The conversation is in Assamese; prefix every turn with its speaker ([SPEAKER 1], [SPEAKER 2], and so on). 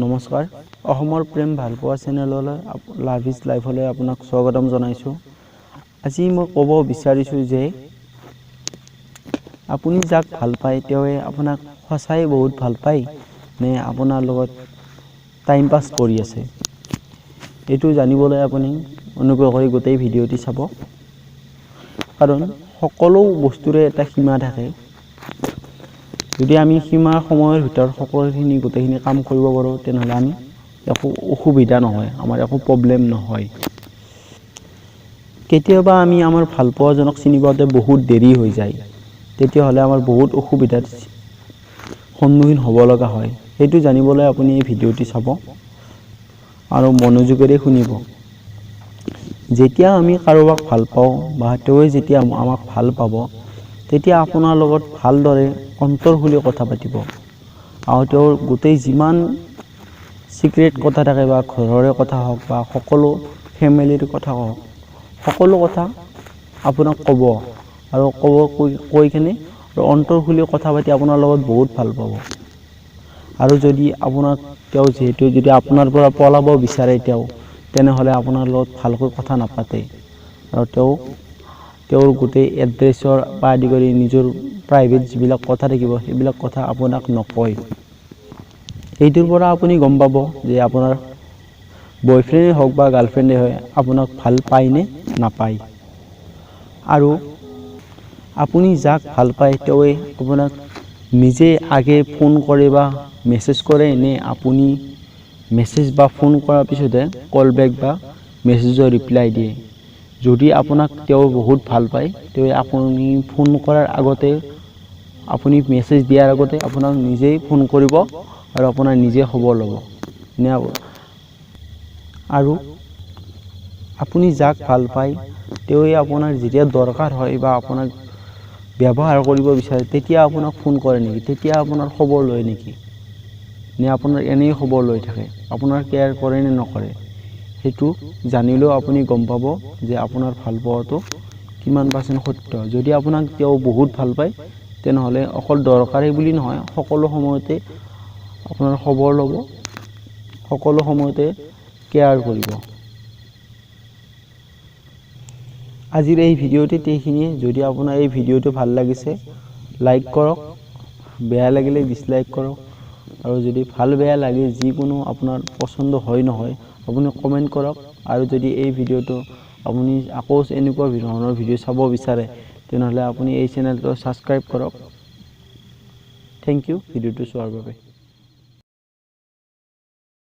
[SPEAKER 1] নমস্কাৰ, অসমৰ প্ৰেম ভালপোৱা চেনেললৈ, লাভ is লাইফলৈ আপোনাক স্বাগতম জনাইছোঁ। আজি মই ক'ব বিচাৰিছোঁ যে আপুনি যাক ভাল পায় তেওঁৱে আপোনাক সঁচাই বহুত ভাল পায় নে আপোনাৰ লগত টাইম পাছ কৰি আছে, এইটো জানিবলৈ আপুনি অনুগ্ৰহ কৰি গোটেই ভিডিঅ'টি চাব। কাৰণ সকলো বস্তুৰে এটা সীমা থাকে। যদি আমি সীমা সময়ৰ ভিতৰত সকলোখিনি গোটেইখিনি কাম কৰিব পাৰোঁ, তেনেহ'লে আমি একো অসুবিধা নহয়, আমাৰ একো প্ৰব্লেম নহয়। কেতিয়াবা আমি আমাৰ ভালপোৱাজনক চিনি পাওঁতে বহুত দেৰি হৈ যায়, তেতিয়াহ'লে আমাৰ বহুত অসুবিধাৰ সন্মুখীন হ'ব লগা হয়। সেইটো জানিবলৈ আপুনি এই ভিডিঅ'টি চাব আৰু মনোযোগেৰে শুনিব। যেতিয়া আমি কাৰোবাক ভাল পাওঁ বা তেওঁৱে যেতিয়া আমাক ভাল পাব, তেতিয়া আপোনাৰ লগত ভালদৰে অন্তৰ খুলি কথা পাতিব আৰু তেওঁৰ গোটেই যিমান চিক্ৰেট কথা থাকে বা ঘৰৰে কথা হওক বা সকলো ফেমিলিৰ কথা হওক, সকলো কথা আপোনাক ক'ব আৰু ক'ব কৈ কেনে আৰু অন্তৰ খুলি কথা পাতি আপোনাৰ লগত বহুত ভাল পাব। আৰু যদি আপোনাক তেওঁ যিহেতু যদি আপোনাৰ পৰা পলাব বিচাৰে তেওঁ, তেনেহ'লে আপোনাৰ লগত ভালকৈ কথা নাপাতে আৰু তেওঁৰ গোটেই এড্ৰেছৰ পৰা আদি কৰি নিজৰ প্ৰাইভেট যিবিলাক কথা থাকিব সেইবিলাক কথা আপোনাক নকয়। এইটোৰ পৰা আপুনি গম পাব যে আপোনাৰ বয়ফ্ৰেণ্ডেই হওক বা গাৰ্লফ্ৰেণ্ডেই হয়, আপোনাক ভাল পায় নে নাপায়। আৰু আপুনি যাক ভাল পায় তেওঁৱে আপোনাক নিজে আগে ফোন কৰে বা মেছেজ কৰে নে আপুনি মেছেজ বা ফোন কৰাৰ পিছতহে কল বেক বা মেছেজৰ ৰিপ্লাই দিয়ে। যদি আপোনাক তেওঁ বহুত ভাল পায়, তেওঁ আপুনি ফোন কৰাৰ আগতে, আপুনি মেছেজ দিয়াৰ আগতে আপোনাক নিজেই ফোন কৰিব আৰু আপোনাৰ নিজে খবৰ ল'ব। নে আৰু আপুনি যাক ভাল পায় তেওঁৱে আপোনাৰ যেতিয়া দৰকাৰ হয় বা আপোনাক ব্যৱহাৰ কৰিব বিচাৰে, তেতিয়া আপোনাক ফোন কৰে নেকি, তেতিয়া আপোনাৰ খবৰ লয় নেকি, নে আপোনাৰ এনেই খবৰ লৈ থাকে, আপোনাৰ কেয়াৰ কৰে নে নকৰে, সেইটো জানিলেও আপুনি গম পাব যে আপোনাৰ ভালপোৱাটো কিমান পাৰ্চেণ্ট সত্য। যদি আপোনাক তেওঁ বহুত ভাল পায়, তেনেহ'লে অকল দৰকাৰী বুলি নহয়, সকলো সময়তে আপোনাৰ খবৰ ল'ব, সকলো সময়তে কেয়াৰ কৰিব। আজিৰ এই ভিডিঅ'টিত এইখিনিয়ে। যদি আপোনাৰ এই ভিডিঅ'টো ভাল লাগিছে লাইক কৰক, বেয়া লাগিলে ডিছলাইক কৰক, আৰু যদি ভাল বেয়া লাগে যিকোনো আপোনাৰ পচন্দ হয় নহয় আপুনি কমেণ্ট কৰক। আৰু যদি এই ভিডিঅ'টো আপুনি আকৌ এনেকুৱা ধৰণৰ ভিডিঅ' চাব বিচাৰে, তেনেহ'লে আপুনি এই চেনেলটো ছাবস্ক্ৰাইব কৰক। Thank U ভিডিঅ'টো চোৱাৰ বাবে।